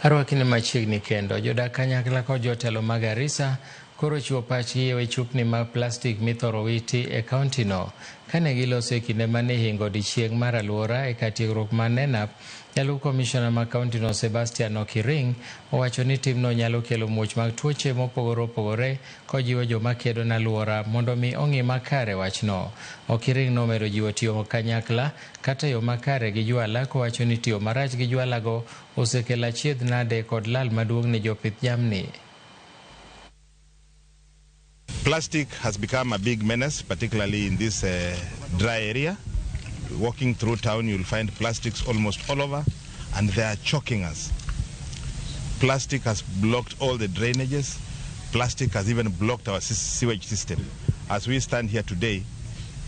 Arwakni machiegni kendo. Jodak kanyakla kod jotelo mag Garissa koro chiwo pachgi e wi chupni mag plastik mithoro witi e kaunti no. Kane giloso e kinde mane ihingo odiechieng' mar alwora e kar tiegruok ma NENAP, jalup komishona ma kaunti no Sebastian Okiring owacho ni timno nyalo kelo muoch mag tuoche mopogore opogore kojiwo joma kedo ne alwora mondo mi ong'i makare wachno. Okiring nomedo jiwo tiyo kanyakla kata yo makare gi jwala kowacho ni tiyo marach gi jwalago osekelo achiedh nade kod lal maduong' ne jopith jamni. Plastic has become a big menace, particularly in this dry area. Walking through town, you'll find plastics almost all over, and they are choking us. Plastic has blocked all the drainages. Plastic has even blocked our sewage system. As we stand here today,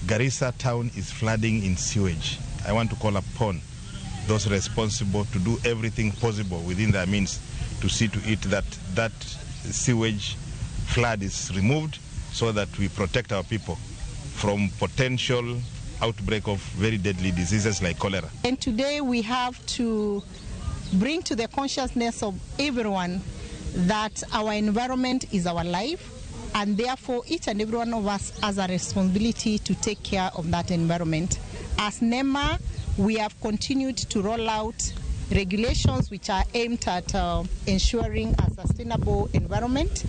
Garissa town is flooding in sewage. I want to call upon those responsible to do everything possible within their means to see to it that that sewage flood is removed so that we protect our people from potential outbreak of very deadly diseases like cholera. And today we have to bring to the consciousness of everyone that our environment is our life, and therefore each and every one of us has a responsibility to take care of that environment. As NEMA, we have continued to roll out regulations which are aimed at ensuring a sustainable environment,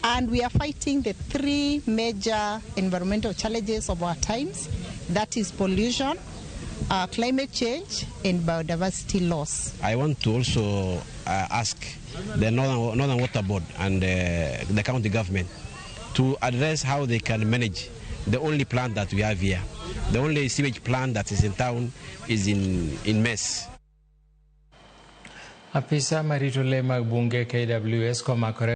and we are fighting the three major environmental challenges of our times, that is pollution, climate change, and biodiversity loss. I want to also ask the Northern Water Board and the county government to address how they can manage the only plant that we have here. The only sewage plant that is in town is in mess. Apisa marito le mag bunge KWS komakore